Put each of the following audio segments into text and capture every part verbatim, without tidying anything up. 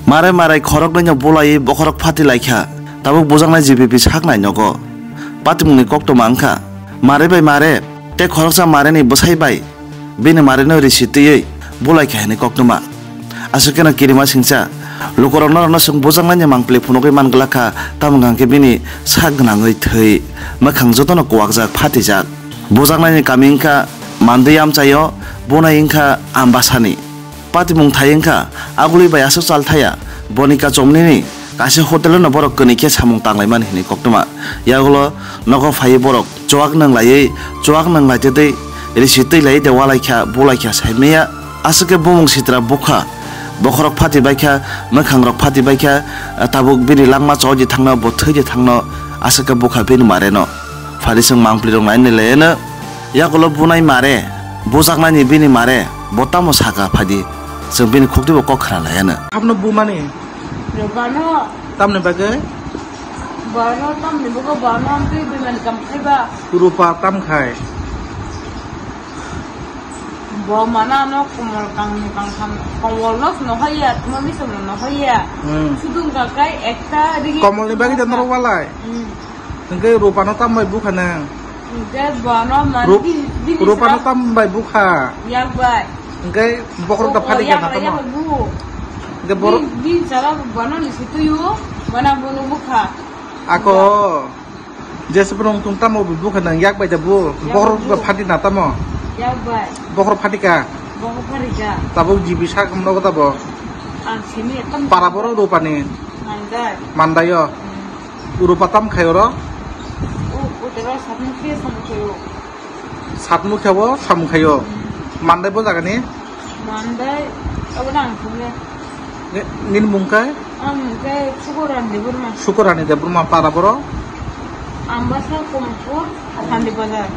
Mare mare khoroknwino bulaiwi bokhorok phati laikha, tabuk bujaknai G B P saknai nogo. Patimungni koktwma wngkha, mare bai mare tei khoroksa mareni bwsai bai bini mareno risi twiwi bulaikha hwnwi koktwma. Aswk kheno kirima singcha lukurok norokno chwng bujaknaini mangpili phunugwi man glak kha, tamo hwnkhe bini sak gwnangwi thwi mwkhang jotono kuwakjak phatijak. Bujaknaini kami wngkha Mandwi amchaio, bunai wngkha Ambasani. Patimung thai wngkha, aguli bai aswk chal thaya, boni kachomnini kaisa hotel-o no borok kwnwi khe samung tanglaimani hwnwi koktwma. Yagulo nogo phaiwi borok chuak nwnglaiwi, chuak nwnglai tei tei risi twi lai de walai kha, bulai kha sai maya. Aswk khe bumung sitra bukha, bokhorok phati bai kha, mwkhangrok phati bai kha, tabuk bini langma choi di thangno, bo thwi di thangno, aswk khe bukha bini mareno. Phadi chwng mangpili rok nainai laiano. Yakulo bunai mare, bujaknani bini mare, bo tamo saka phadi. Chwng bini khuktibo kok khna laiano. Habno bumani? Rupano. Tamni bagwi? Bano tamni bagwi bano amtwi bimani kam khaiba. Rupa tam khai? Bo mana no komol kangni kangtham, komol no no hoya, tuma misam no hoya. Hmm. Sudung kakai ekta rigi. Komolni bagwi da norok walai? Hmm. Hwnkhe Rupano tam bai bukha nang? Hwnkhe bono man Rup-, bi-, bini Rupano sra-, tam bai bukha? Yak bai. Hwnkhe bokhorok da o, phadi yak kha na bai, tamo? Yak bai bu. Hwnkhe bor- bi-, bini sara bono ni situyo, bono bono bukha. Ako, yak. Jesa bono tong tamo bi bukha nang yak bai da bu? Yak bai bu. Bokhorok da phadi na tamo? Yak bai. Bokhorok phadi kha? Bokhorok phadi kha. Tabuk G B sak nogo tabo? Ang simi ekdom. Para boro Rupani? Mandai. Mandai o? Hmm. Rupa tam khai oro? O, o tero satmukhi samung khaio. Satmukhi abo samung khaio. Hmm. Mandai bo jagani? Mandai, abo nang thumle. Ne, nini mung khai? Ang mung khai Sukorani Debbarma. Sukorani Debbarma para boro? Ambasa Komolpur, Sandi Bazar.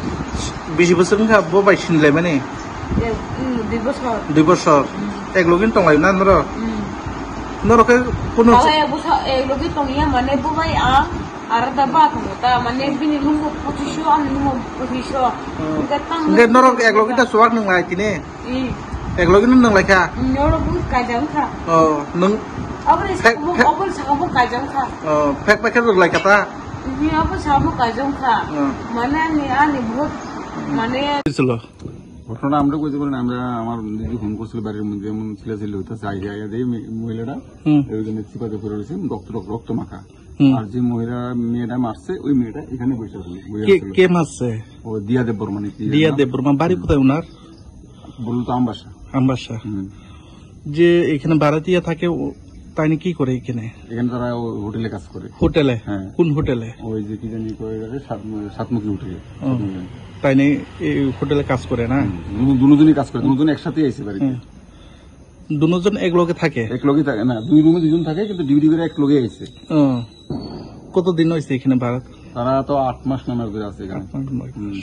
Bisi bosor wngkha bo bai sinlaimani? Eh, hmm, dui bosor. Dui bosor. Hmm. Ek logi tonglaio na norok? Hmm. Norok khe kunu Tala ek bosor, ek logi tongya mane bo bai ang arada ba tongo ta, mane bini lungo pochisho, ani lungo pochisho. Hmm. Hwnkhe tang Hwnkhe norok ek logi ta chuak nwnglai tini? Hmm. Ek logi no nwnglai kha? Hmm, norok bo kaijak wngkha. Oh, nwng Aboni phek, saka bo, phek. Aboni saka bo kaijak wngkha. Oh, phek phek khe rwglai kha ta? Hmm, abo saka bo kaijak wngkha. Hmm. Mane ani, ani bahut, hmm, mane ঘটনা আমরা কইতে পারি না, আমরা, আমার দিদি ফোন করছিল বাড়ির মধ্যে, এমন চিল্লাচিল্লি হইতেছে, আইয়া, আইয়া দেখি মে-, মহিলাটা হুম। ওই জন্য চিপাতে পড়ে রয়েছে, রক্ত, রক্ত, রক্ত মাখা। হুম। আর যে মহিলা, মেয়েটা মারছে, ওই মেয়েটা এখানে বসে আছে, বসে কে, আছে। কে মারছে? ও দিয়া দেববর্মা নাকি দিয়া নাম? দেববর্মা, বাড়ি হুম। কোথায় ওনার? বললো তো আমবাসা। আমবাসা। হুম। যে এখানে ভাড়াটিয়া থাকে, ও, তাইনি কি করে এখানে? এখানে তারা ও হোটেলে কাজ করে। হোটেলে? হ্যাঁ। কোন হোটেলে? ওই যে কি জানি কয়, সাত-, সাতমুখী হোটেলে। ও, তাইনি এই হোটেলে কাজ করে না? হুম, দুনো-, দুনোজনই কাজ করে, দুনোজন একসাথেই আইছে বাড়িতে। হুম। দুনোজন এক লগে থাকে? এক লগেই থাকে, না, দুই রুমে দুজন থাকে, কিন্তু ডিউটি করে এক লগেই আইছে। ও, কতদিন হয়েছে এখানে ভাড়া? তারা তো আট মাস নামের ধরে আছে এখানে। আট মাস, নয় মাস। হুম।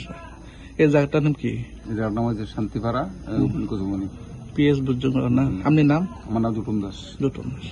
এই জায়গাটার নাম কি? এই জায়গাটার নাম হচ্ছে শান্তিপাড়া, আহ, হুম। কোচমনি। পিএস বুঝছো না? হুম। আপনার নাম? আমার নাম জুটন দাস। জুটন দাস।